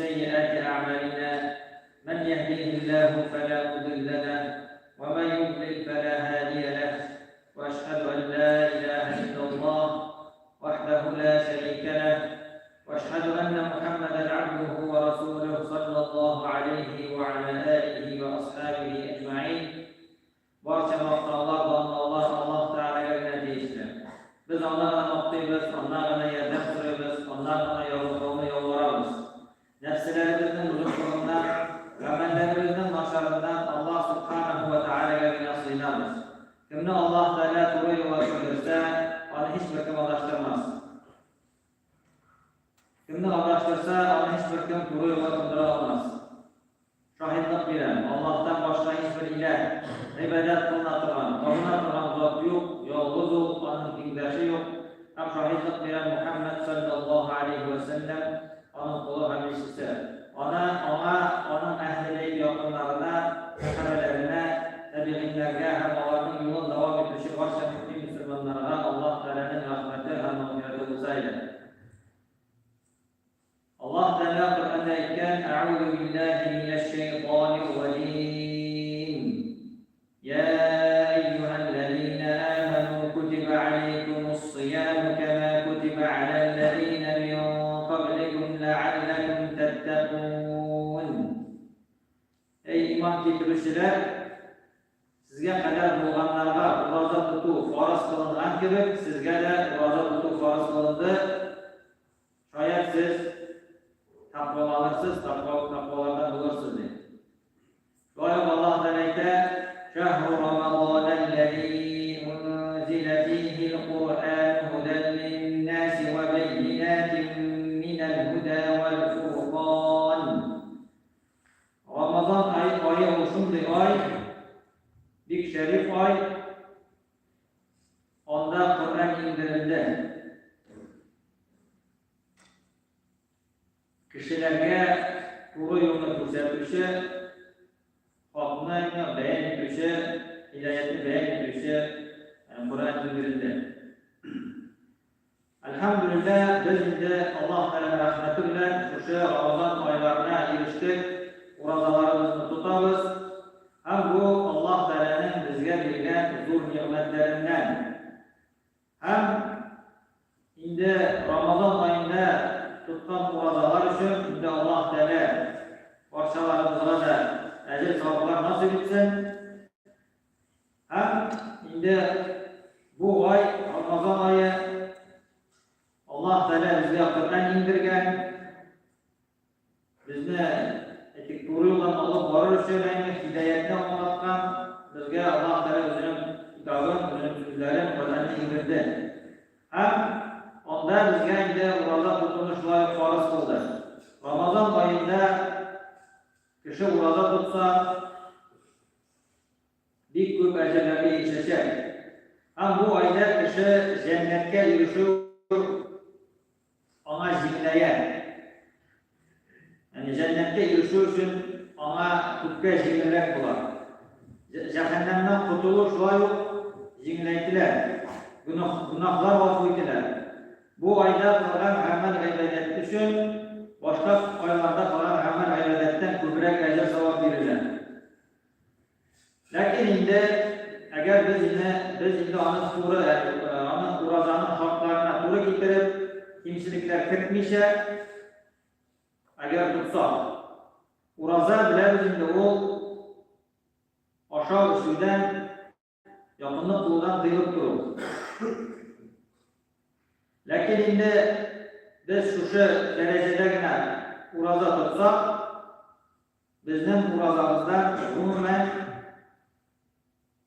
سيئات أعمالنا من يهديه الله فلا مضل له ومن يضلل فلا هادي له وأشهد أن لا إله إلا الله وحده لا شريك له وأشهد أن محمدا عبده ورسوله صلى الله عليه وعلى آله وأصحابه أجمعين. Барча мактаулар, данлаулар Аллаһ Тәгаләгә генә тиешле. Без Аны гына мактыйбыз, Аннан гына ярдәм сорыйбыз, Аннан гына ярлыкауны ялварабыз. Нәфселәребезнең бозыклыгыннан, гамәлләребезнең начарыннан Аллаһ Сүбхәнәһү вә Тәгаләгә генә сыенабыз. Кемне Аллаһ Тәгалә туры юлга күндерсә, аны һичбер кем адаштырмас. Кемне адаштырса, аны һичбер кем туры юлга күндерә алмас. Шаһитлык бирәм, Аллаһтан башка һичбер иләһ, гыйбадәт кылына торган, табына торган зат юк, ялгыз ул, аның тиңдәше юк. Һәм шаһитлык бирәм, Мухәммәд салләллаһу алейһи вә сәлләм аның колы һәм илчесе. Ана, аңа, аның әһле бәйт якыннарына, сәхабәләренә, тәбигыйннәргә һәм аларның юлын дәвам итүче барча мөэмин мөселманнарга Аллаһ Тәгаләнең рәхмәте һәм мәгъфирәте булса иде. Аллаһ Тәгалә Коръәндә әйткән, Әгъузу биллаһи минәш шәйтанир раҗим. Йә әйюһәлләзинә амәнү кутибә аләйкумус сияму кәмә кутибә аләлләзинә мин кабликум ләгалләкум тәттәкун. Әй иман китерүчеләр, сезгә кадәр булганнарга ураза тоту фарыз кылынган кебек, сезгә дә ураза тоту фарыз кылынды. Шаять сез тәкъваланырсыз, тәкъва, тәкъвалардан булырсыз, ди. Шулай ук Аллаһ Тәгалә әйтә, Шәһру Рамазанәлләзи унзилә фихил Куръан һудән линнаси вә бәййинатин минәл һудә вәл фуркан. Рамазан ае ул шундый ай, бик шәриф ай, Анда Коръән иңдерелде. Кешеләргә туры юлны күрсәтүче, хакны бәян итүче, һидаятне бәян итүче Коръән иңдерелде. Әлхәмдүлилләһ, без инде Аллаһ Тәгаләнең рәхмәте белән шушы Рамазан айларына ирештек, уразаларыбызны тотабыз. Һәм бу Аллаһ Тәгаләнең безгә биргән зур нигъмәтләреннән. Һәм инде Рамазан аенда тоткан уразалар өчен инде Аллаһ Тәгалә барчаларыбызга да әҗер-саваплар насыйп итсен. Һәм инде бу ай, Рамазан ае, Аллаһ Тәгалә безгә Коръән иңдергән, безне әйтик, туры юлдан алып барыр өчен, әйме, һидаятне аңлаткан, безгә Аллаһ Тәгалә үзенең китабын, үзенең сүзләрен, Коръәнне иңдерде. Һәм анда безгә инде ураза тотуны шулай ук фарыз кылды. Рамазан аенда кеше ураза тотса, Бик күп әҗерләргә ирешәчәк. Һәм бу айда кеше җәннәткә ирешү аңа җиңеләя. Ягъни җәннәткә ирешү өчен аңа күпкә җиңелрәк була. Җәһәннәмнән котылу шулай ук җиңеләйтелә. Гөнаһлар гафу ителә. Бу айда кылган гамәл-гыйбадәт өчен башка айларда кылган гамәл-гыйбадәттән күбрәк әҗер-савап бирелә. Ләкин инде, әгәр без инде, без инде аны туры, аның уразаның шартларына туры китереп, кимчелекләр кертмичә, әгәр тотсак, ураза беләбез инде ул ашау-эчүдән, якынлык кылудан тыелып тору. Ләкин инде без шушы дәрәҗәдә генә ураза тотсак, Безнең уразабыздан, гомумән,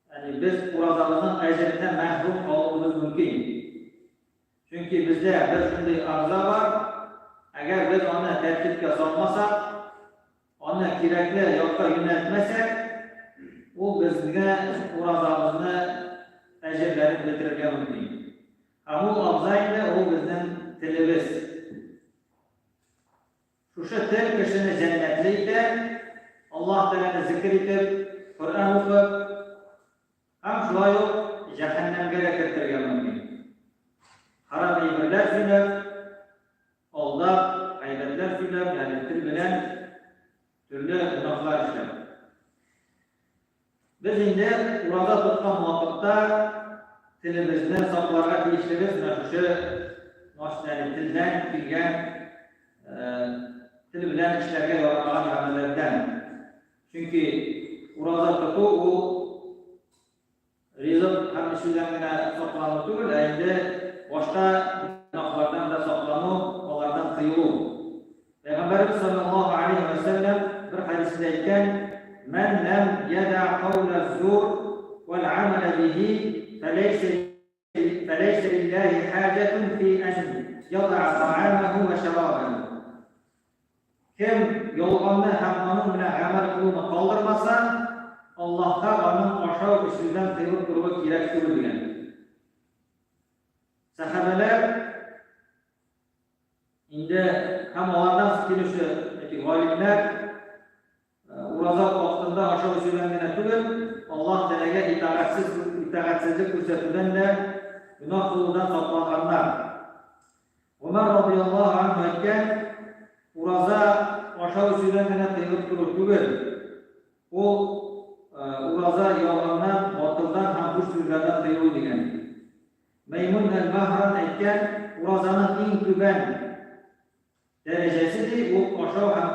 ягъни без уразабызның әҗереннән мәхрүм калуыбыз мөмкин. Чөнки бездә бер шундый агъза бар, әгәр без аны тәртипкә салмасак, аны кирәкле якка юнәлтмәсәк, ул безгә уразабызны әҗерләрен бетерергә мөмкин. Һәм ул агъза инде ул безнең телебез. Шушы тел кешене җәннәтле итә, Аллаһ Тәгаләне зикер итеп, Коръән укып, һәм шулай ук җәһәннәмгә дә кертергә мөмкин. Харам әйберләр сөйләп, алдап, гайбәтләр сөйләп, ягъни тел белән. белән төрле гөнаһлар эшләү. Без инде ураза тоткан вакытта телебезне сакларга тиешлебез менә шушы ягъни телдән килгән тел белән эшләргә ярамаган гамәлләрдән. Чөнки ураза тоту ул ризык һәм эчүдән генә саклану түгел, ә инде башка гөнаһлардан да саклану, алардан тыелу. Пәйгамбәребез саллаллаһу алейһи вә сәлләм бер хәдисендә әйткән: "Мән ләм яда каула зур вәл амала бихи, фәләйсә фәләйсә лиллаһи хаҗатун фи ан яда таамаху ва шарабаху." Кем ялганны һәм аның белән гамәл кылуны калдырмаса, Аллаһка аның ашау-эчүдән тыелып торуы кирәк түгел дигән. Сәхабәләр инде һәм алардан соң килүче әйтик, галимнәр ураза вакытында ашау-эчүдән генә түгел, Аллаһ Тәгаләгә итагатьсез итагатьсезлек күрсәтүдән дә гөнаһ кылудан сакланганнар. Гомәр радыяллаһу анһу әйткән, Ураза ашау-эчүдән генә тыелып тору түгел, ул ураза ялганнан, батылдан һәм буш сүзләрдән тыелу дигән. Мәймүн әл-Маһран әйткән, Уразаның иң түбән дәрәҗәсе ди, ул ашау һәм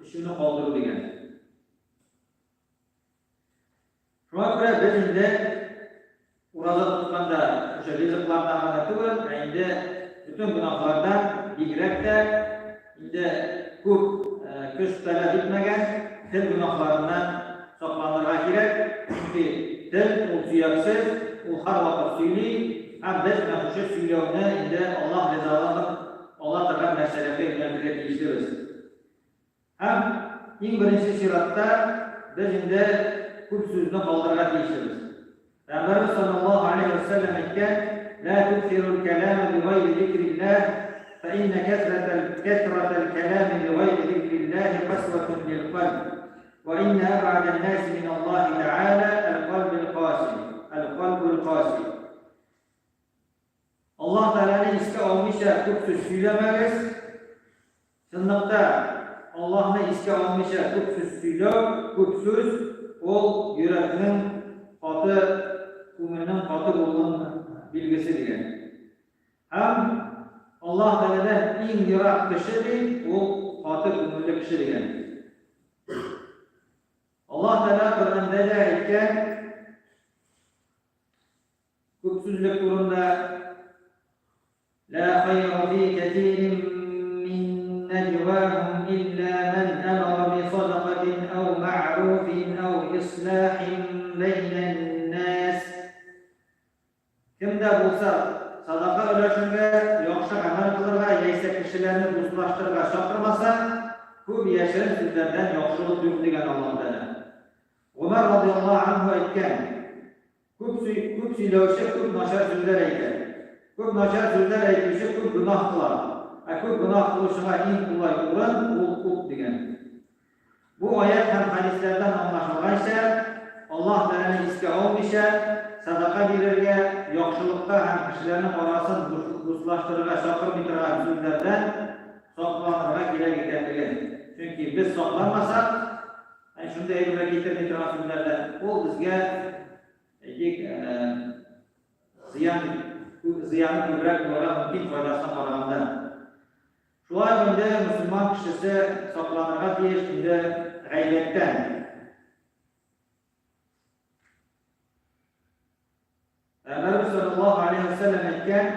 эчүне калдыру дигән. Шуңа күрә без инде ураза тотканда шушы ризыклардан гына түгел, ә инде бөтен гөнаһлардан бигрәк тә инде күп көч таләп итмәгән тел гөнаһларыннан сакланырга кирәк. Чөнки тел ул сөяксез, ул һәрвакыт сөйли, һәм без менә шушы сөйләүне инде Аллаһ ризалыгын ала торган нәрсәләргә юнәлтергә тиешлебез. Һәм иң беренче чиратта без инде күп сүзне калдырырга тиешебез. Пәйгамбәребез саллаллаһу алейһи ва сәлләм әйткән, "Ла туксирул калама бигайри зикриллаһ, фа инна кәсратал кәсратал калами бигайри зикриллаһи касватун лил кальб, ва инна аб'адан наси мин Аллаһи тәгалә әл-кальбул каси, әл-кальбул каси." Аллаһ Тәгаләне искә алмыйча күп сүз сөйләмәгез. Чынлыкта, Аллаһны искә алмыйча күп сүз сөйләү, күп сүз, ул йөрәкнең каты, күңелнең каты булуының билгесе дигән. Һәм Аллаһ Тәгаләдән иң ерак кеше ди, ул каты күңелле кеше дигән. Аллаһ Тәгалә Коръәндә дә әйткән, Күп сүзлек турында Ла хайра фи кәсирин мин нәҗвахум илля мән әмара би садакатин ау мәгъруфин ау ислахин бәйнән нәс. Кем дә булса садака өләшергә, яхшы гамәл кылырга яисә кешеләрне дуслаштырырга чакырмаса, күп яшерен сүзләрдән яхшылык юк дигән Аллаһ Тәгалә. Гомәр радиаллаһу анһу әйткән, Күп сөй, күп сөйләүче күп начар сүзләр әйтә. Күп начар сүзләр әйтүче күп гөнаһ кыла. Ә күп гөнаһ кылучыга иң кулай урын, ул ут дигән. Бу аять һәм хәдисләрдән аңлашылганча, Аллаһ Тәгаләне искә алмыйча, садака бирергә, яхшылыкка һәм кешеләрнең арасын дуслаштырырга чакырмый торган сүзләрдән сакланырга кирәк икәнлеген. Чөнки без сакланмасак, Әй, шундый әйберләр китерми торган сүзләрдән. Ул безгә, әйтик, зыян, зыяны күбрәк булырга мөмкин файдасына караганда. Шулай ук инде мөселман кешесе сакланырга тиеш инде гайбәттән. Пәйгамбәребез саллаллаһу алейһи ва сәлләм әйткән,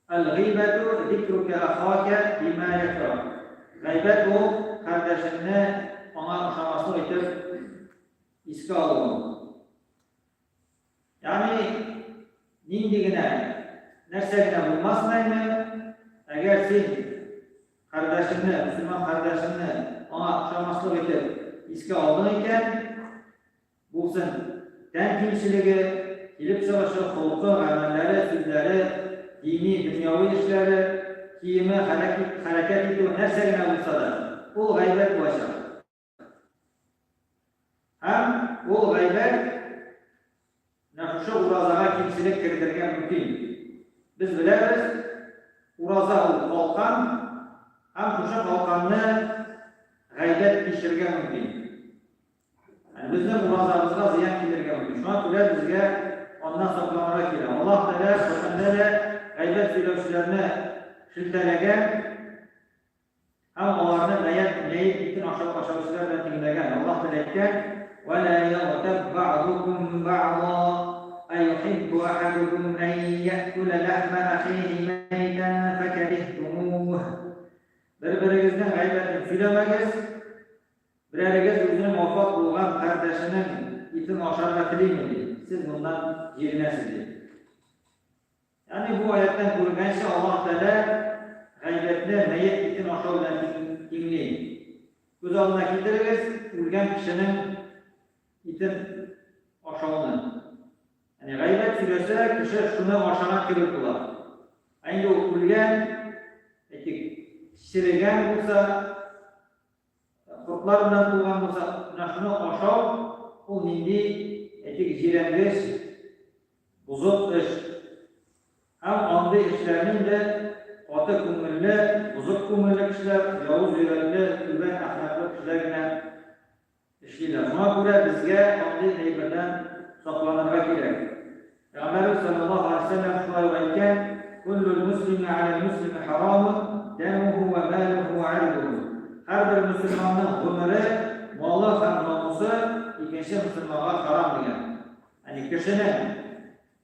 Әл-гыйбәту зикрука ахака бима якрах. Гайбәт ул кардәшеңне аңа ошамаслык итеп искә алу. Ягъни нинди генә нәрсә генә булмасын әйме, әгәр син кардәшеңне, мөселман кардәшеңне аңа ошамаслык итеп искә алдың икән, Булсын, тән кимчелеге, килеп чыгышы, холкы, гамәлләре, сүзләре, дини, дөньяви эшләре, киеме, хәрәкәт итүе, нәрсә генә булса да, ул гайбәт булачак. Һәм ул гайбәт менә шушы уразага кимчелек кертергә мөмкин. Без беләбез, ураза ул калкан. Һәм шушы калканны гайбәт кичергә мөмкин. Ягъни безнең уразабызга зыян килергә мөмкин. Шуңа күрә безгә аннан сакланырга кирәк. Аллаһ Тәгалә Коръәндә дә гайбәт сөйләүчеләрне шелтәләгән һәм аларны мәет мәет итен ашап ашаучылар белән тиңләгән. Аллаһ Тәгалә әйткән: "Ва ла ягтаб бa'дукум бa'да аюхиббу ахадукум ан я'кула лахма ахихи мәйтан факариһтумуh." Бер-берегезнең гайбәтен сөйләмәгез. Берәрегез үзенең вафат булган кардәшенең итен ашарга телиме, ди. Сез моннан җирәнәсез, ди. Ягъни бу аяттан күренгәнчә, Аллаһ Тәгалә гайбәтне мәет итен ашау белән тиңли. Күз алдына китерегез, үлгән кешенең итен ашауны. Ягъни гайбәт сөйләсә, кеше шуны ашаган кебек була. Ә инде ул үлгән, әйтик, черегән булса, Кортлар белән тулган булса, менә шуны ашау, ул нинди, әйтик, җирәнгеч, бозык эш. Һәм андый эшләрне инде каты күңелле, бозык күңелле кешеләр, явыз йөрәкле, түбән әхлаклы кешеләр генә эшлиләр. Шуңа күрә безгә андый әйбердән сакланырга кирәк. Пәйгамбәребез салләллаһу галәйһи вә сәлләм шулай ук әйткән, Куллул муслими галәл муслими харамун, дәмүһү вә мәлүһү вә ирдүһү. Һәрбер мөселманның гомере, малы һәм намусы икенче мөселманга харам дигән. Ягъни кешене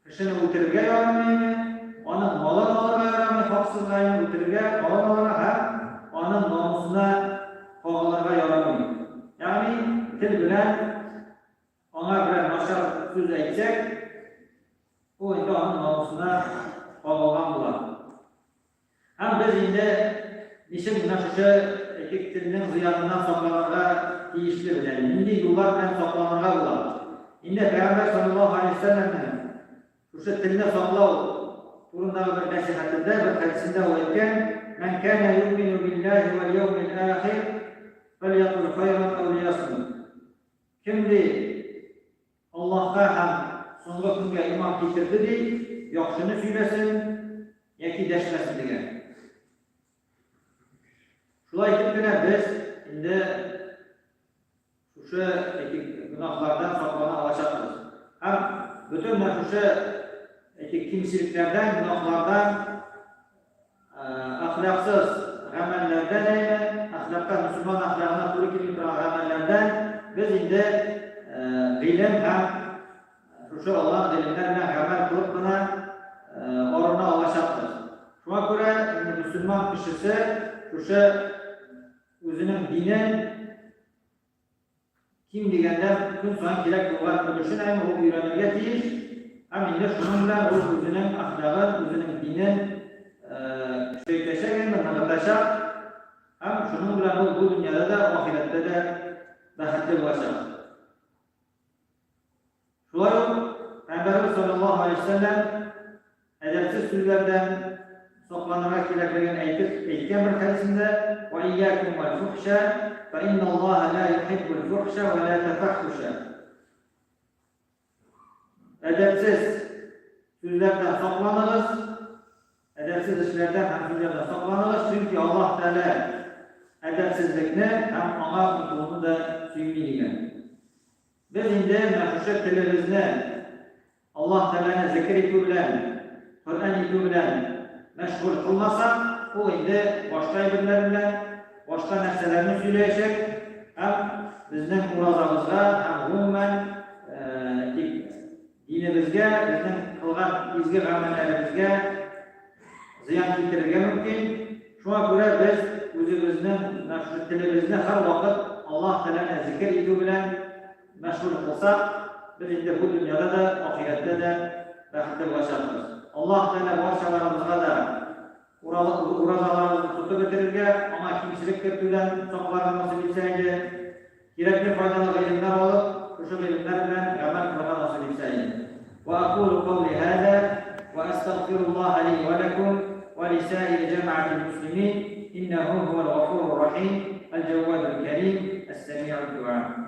кешене үтерергә ярамый, аның малын алырга ярамый, хаксызга үтерергә, малын алырга һәм аның намусына кагылырга ярамый. Ягъни тел белән Аңа берәр начар сүз әйтсәк, ул инде аның намусына кагылган була. Һәм без инде ничек менә шушы әйтик телнең зыяныннан сакланырга тиешле белән, нинди юллар белән сакланырга була? Инде Пәйгамбәр саллаллаһу алейһи вәсәлләмнең шушы телне саклау турындагы бер нәсихәтендә, бер хәдисендә ул әйткән: "Мән кана юмину биллаһи вәл яумил ахир, фәльякул хайран ау лиясмут." Кем, ди, Аллаһка һәм соңгы көнгә иман китерде, ди, яхшыны сөйләсен яки дәшмәсен, дигән. Шулай итеп кенә без инде шушы әйтик гөнаһлардан саклана алачакбыз. Һәм бөтен менә шушы әйтик кимчелекләрдән, гөнаһлардан Әхлаксыз гамәлләрдән әйме, әхлакка, мөселман әхлагына туры килми торган гамәлләрдән без инде гыйлем һәм шушы алган гыйлемнәр белән гамәл кылып кына арына алачакбыз. Шуңа күрә мөселман кешесе шушы үзенең динен Ким дигәндә, көн саен кирәк булган өлешен әмма ул өйрәнергә тиеш һәм инде шуның белән ул үзенең әхлагын, үзенең динен көчәйтәчәк инде, ныгытачак һәм шуның белән ул бу дөньяда да, ахирәттә дә бәхетле булачак. Шулай ук Пәйгамбәребез саллаллаһу алейһи ва сәлләм әдәпсез сүзләрдән сакланырга кирәклеген әйтеп әйткән бер хәдисендә: "Ва iyyakum вал фухша, фа инналлаһа ла юхиббул фухша ва ла тафаххуша." Әдәпсез сүзләрдән сакланыгыз, әдәпсез эшләрдән һәм сүзләрдән сакланыгыз, чөнки Аллаһ Тәгалә әдәпсезлекне һәм аңа омтылуны да сөйми дигән. Без инде менә шушы телебезне Аллаһ Тәгаләне зикер итү белән, Коръән итү белән мәшгуль кылмасак, ул инде башка әйберләр белән, башка нәрсәләрне сөйләячәк һәм безнең уразабызга һәм гомумән тик динебезгә, безнең кылган изге гамәлләребезгә зыян китерергә мөмкин. Шуңа күрә без үзебезнең менә шушы телебезне һәрвакыт Аллаһ Тәгаләне зикер итү белән мәшгуль кылсак, без инде бу дөньяда да, ахирәттә дә бәхетле булачакбыз. Аллаһ Тәгалә барчаларыбызга да уразаларыбызны тотып бетерергә, аңа кимчелек кертүдән сакларга насыйп итсә иде. Кирәкле файдалы гыйлемнәр алып, шушы гыйлемнәр белән гамәл кылырга насыйп итсә иде. Ва акулу каули һаза ва астагфируллаһа ли ва лакум ва лисаири җәмәгатил муслимин иннәһу һувал гафурур рахим, әл-җәввадул кәрим, әс-сәми'уд дуа.